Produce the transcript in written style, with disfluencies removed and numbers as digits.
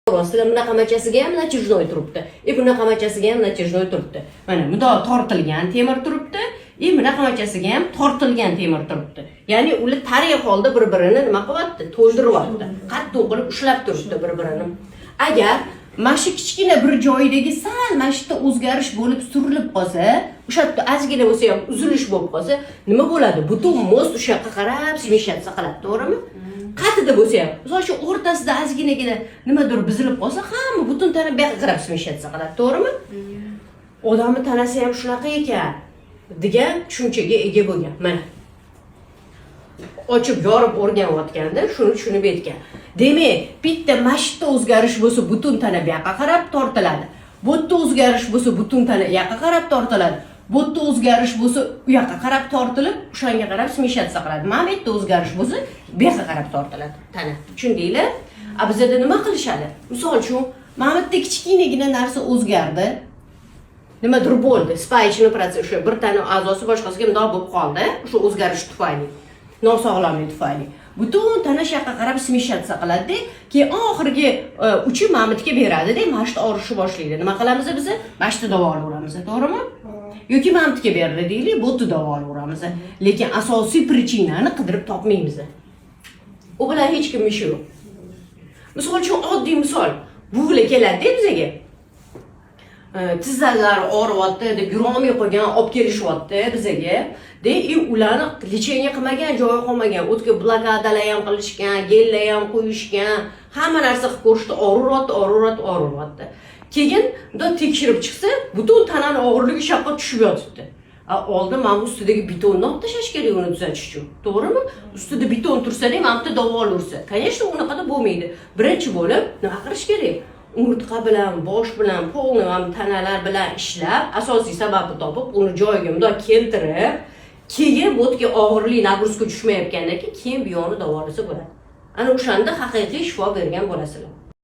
Ko'ryapsizlar, bunaqa machasiga ham натяжной turibdi и bunaqa machasiga ham натяжной turibdi. Mana bundoq tortilgan temir turibdi и bunaqa machasiga ham tortilgan temir turibdi. Ya'ni ular tariq holda bir birini nima qilyapti? To'ldiryapti, qattiq qilib ushlab turibdi bir birini. Agar mana shu kichkina bir joyidagi sal mana shu yerda o'zgarish bo'lib, surilib qolsa, o'sha yerda ozgina bo'lsa ham uzilish bo'lib qolsa, nima bo'ladi? Butun мост o'sha yoqqa qarab смещаться qiladi, to'g'rimi? Qatida bo'lsa ham, misol uchun, o'rtasida ozginagina nimadir buzilib qolsa, hamma, butun tana bu yoqqa qarab смещаться qiladi, to'g'rimi? Odamni tanasi ham shunaqa ekan degan tushunchaga ega bo'lgan. Mana, ochib yorib o'rganayotganda shuni tushunib yetgan. Demak, bitta mana shu yerda o'zgarish bo'lsa, butun tana bu yoqqa qarab tortiladi, bu yerda o'zgarish bo'lsa, butun tana u yoqqa qarab tortiladi, bu yerda o'zgarish bo'lsa, u yoqqa qarab tortilib, o'shanga qarab смещаться qiladi. Mana bu yerda o'zgarish bo'lsa, bu yoqqa qarab tortiladi tana. Tushundinglar? A bizada nima qilishadi? Misol uchun, mana bu yerda kichkinagina narsa o'zgardi, nimadir bo'ldi, спаечный процесс, o'sha bir tana a'zosi boshqasiga bundoq bo'lib qoldi. O'sha o'zgarish tufayli, nosog'lomlik tufayli butun tana shu yoqqa qarab смещаться qiladida, keyin oxirgi uchi mana bu yerga beradida, mana shu yerda og'rishni boshlaydi. Nima qilamiz biz? Mana shu yerda davolayveramiz, to'g'rimi? Yoki mana bu yerga berdi deylik, bu yerda davolayveramiz, lekin asosiy причина ni qidirib topmaymiz. U bilan hech kim ishi yo'q. Misol uchun, oddiy misol, buvilar keladida bizaga, tizzalari og'riyapti deb, yurolmay qolgan olib kelishyapti bizaga de. И ularni лечение qilmagan joyi qolmagan, o'tga blokadalar ham qilishgan, gellar ham qo'yishgan, hamma narsa qilib ko'rishdi, og'riryapti, og'riryapti, og'riryapti. Keyin bundoq tekshirib chiqsa, butun tanani og'irligi shu yoqqa tushib yotibdi. A oldin mana bu ustidagi betonni olib tashlash kerak uni tuzatish uchun, to'g'rimi? Ustida beton tursada, mana bu yerda davolayversa, конечно, unaqada bo'lmaydi. Birinchi bo'lib nima qilish kerak? Umurtqa bilan, bosh bilan, полный mana bu tanalar bilan ishlab, asosiy sababni topib, uni joyiga bundoq keltirib, keyin bu yerga og'irlik, нагрузка tushmayotgandan keyin bu yoqni davolasa bo'ladi. Ana o'shanda haqiqiy shifo bergan bo'lasizlar.